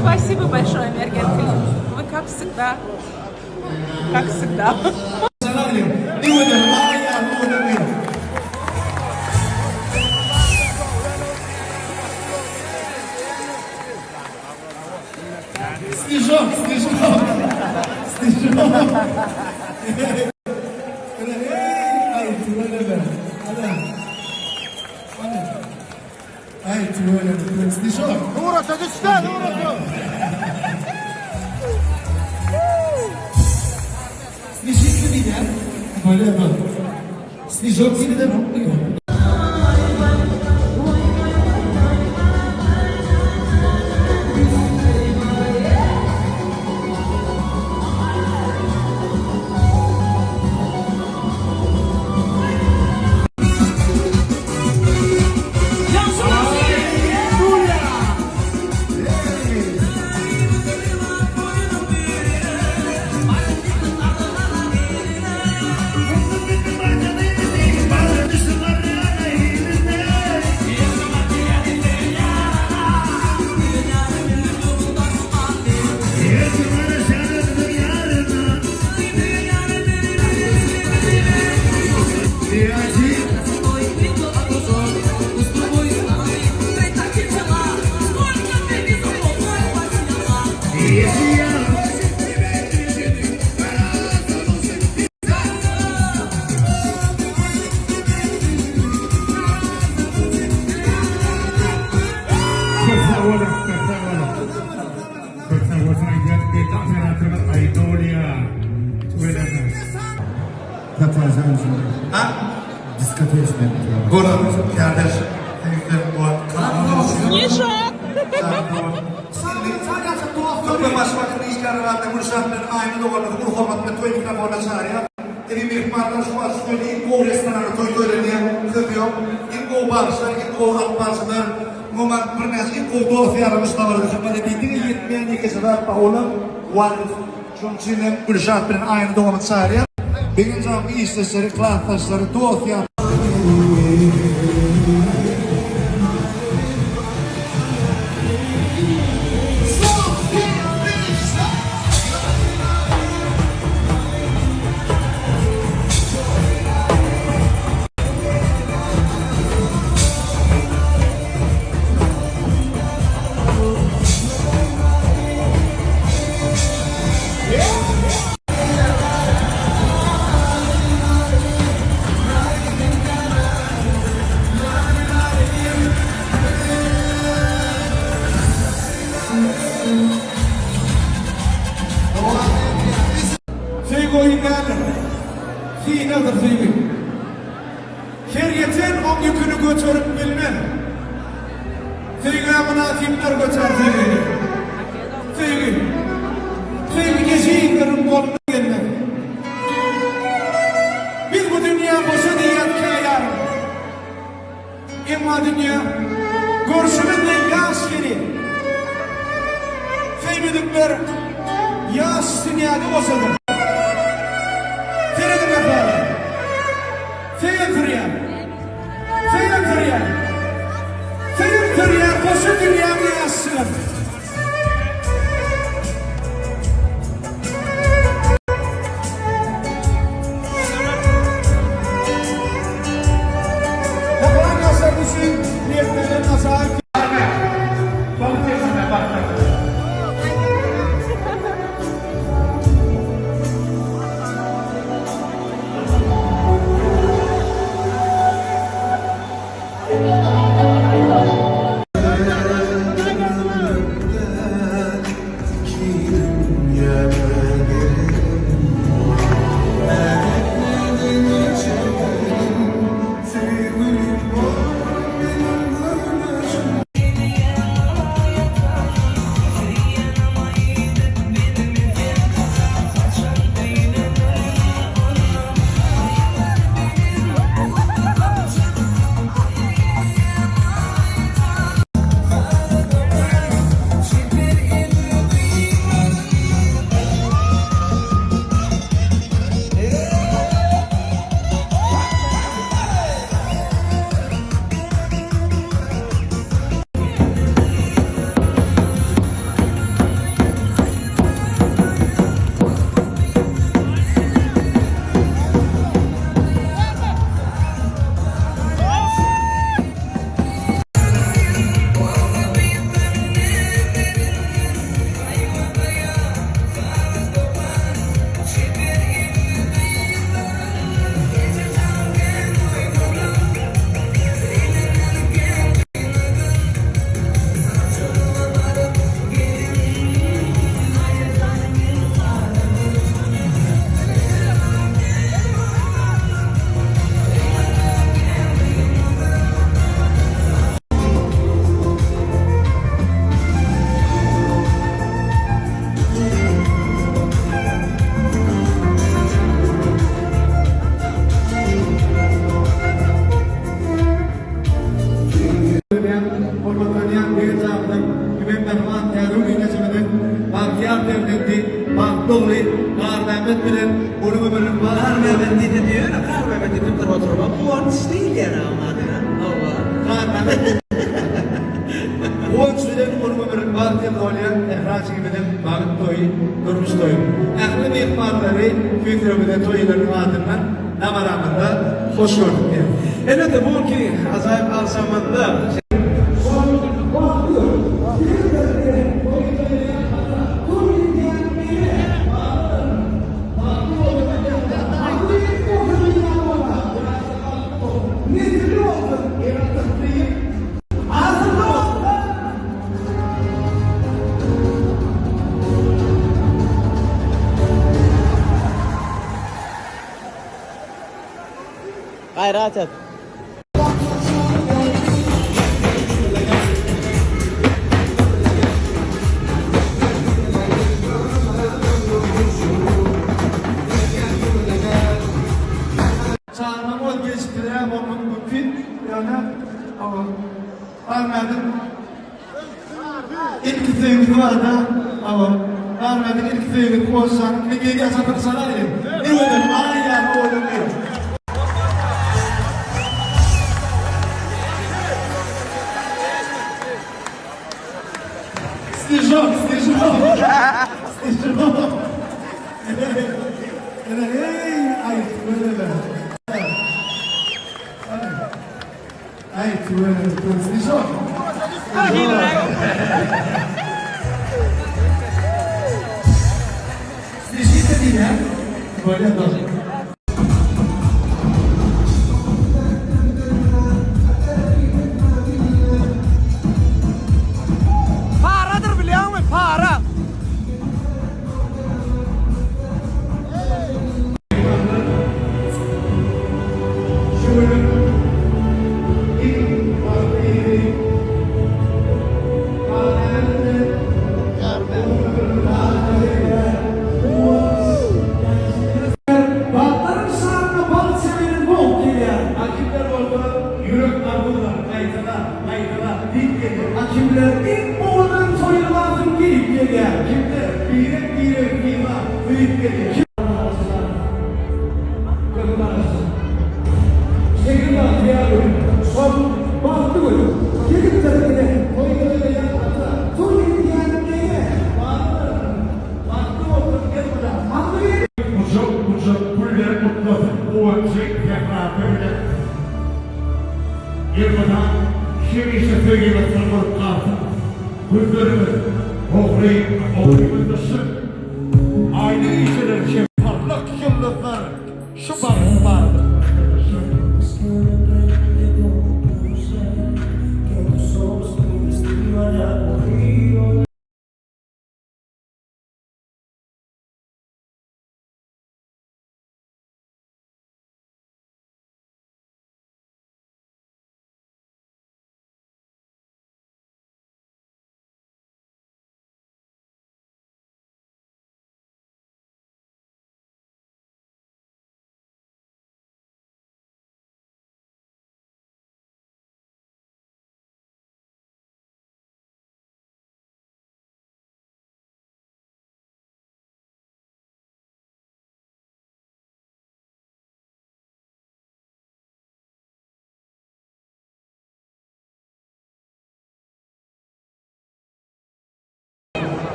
Спасибо большое, Мерген Клим. Вы как всегда, как всегда. Snijok, snijok. Snijok. Ay, tüweleme. Ana. Ana. Ay, tüweleme. Snijok. Nurata düşse, Nurata. Snijik diýýär. Böyle bak. Snijok diýdi de Köp sag boluň, köp sag boluň. Köp sag bolsun aýdýan belli operatorymyz Aýdolýa. Tüweleme. Tatarjan Ha? Diskoteka. Bolar, kardeş. Snежок! Türkmen başbakanı işgäri barada Gülşat bilen Aýna doganymyzy uly hormat bilen toý mikrofonyna çagyrýar. Ebi myhmanlar şu wagt şu ýerde iň gowy restoranda toý toýlanýar. Söz ýok. Iň gowy bagşylar, iň gowy alypbaryjylar, umuman birnäçe iň gowy dost-ýarymyz şu dabarada hökman edýär. Diňe ýetmeýän ýekeje zat bar olam wagt. Şonuň üçin hem Gülşat bilen Aýna doganymyzy çagyrýar. Begenç aganyň işdeşleri, klasdaşlary, dost-ýarlary. Söýgi oýun däldir. Synagdyr söýgi. Her ýeten oň ýüküni göterip bilmez. Söýgä mynasyplar götär söýgini. Söýgi. Söýgi ejizleriň goluna gelmez. Biz bu dünýä boşa diýýäs käýarym. Emma dünýä görşümiz deý ýaş gelin. Söýmedikler ýaş dünýäde boşadyr. Serediň meselä. Söýen sürýär. Söýen sürýär. Söýen sürýär goşa dünýäň ýaşçylar. Mähriban ýaşlar üçin niýetlenen ajaýyp diýse diýene Garmehmet diýip durup oturma. Guwanç diýilýär oň adyna. Hawa. Garmehmet. Guwanç bilen onuň ömrüniň bagt ýyly bolýar. Sähra jigimiziň bagt toýy, durmuş toýy. Ähli myhmanlary tüýs ýüregimizden toý ýylarynyň adyndan dabaramyzda hoş gördük diýýäris. Elbetde bu günki ajaýyp agşamymyzda. Gaýrat et. Çagalaň öz gecikdirýän bolmagy mümkin, ýöne Barmediň ilki söýgüsi barada, hawa, Barmediň ilki söýgüsi Goşjanyň men gelýän çatyny çalaýyn. Ne gözel aý ýaly owadan gyz. Snežok, snežok. Snežok. Ene, eý, aý, tüweleme. Aý, tüweleme, snežok. Snežita diýýän. Bolýar, dogry. Paradyr bilýäňmi, para. Şu günüň iň bagtly ýyly Bagtlaryň şanyna bal çemeniň bolup gelýär. A kimler bolsa ýürek arzuwlar gaýtala, gaýtala diýip gelýär. A kimler iň owadan toý lybasyny geýip gelýär. Kimler birek-biregi synlap, söýüp gelýär. Şeker bagtyýar gün, şol bagtly gün gelipdir ine. Toý toýlaýan ata, toý edýän ene. Bagtly Bagtly bolsun elmydam. Gujak gujak güller gutlasyn guwanjy sährasy bilen. Elmydam hemişe söýgimiz syr bolup galsyn. Gözleriňiz ogry ogryňyz yşyk. Aýdyň gijeler hem parlak ýyldyzlar şu bagt bardyr.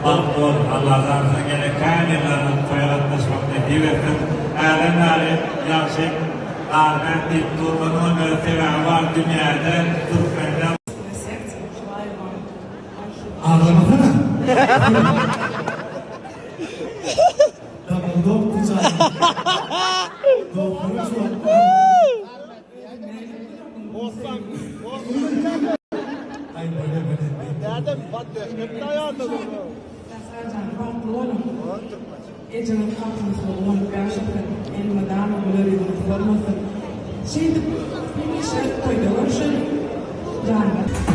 Bagtly bol, Allajan saňa ýene kän ýyllarda toýa gatnaşmak nesip etsin. Häzirem bäri ýagşy Garmät diýip dur, onuňam öz sebäbi bar dünýäde türkmende. Aglamasana. Tamam dokdy janym. Dokduryň şu Aý bolýa bolýa. Sährajan bagtly boluň. Ejeňiz kakanyz guwanyp ýaşasyn. Elmydama güler ýüzüňiz solmasyn. Şeýdip hemişe toýda görüşeliň. Janyňyz.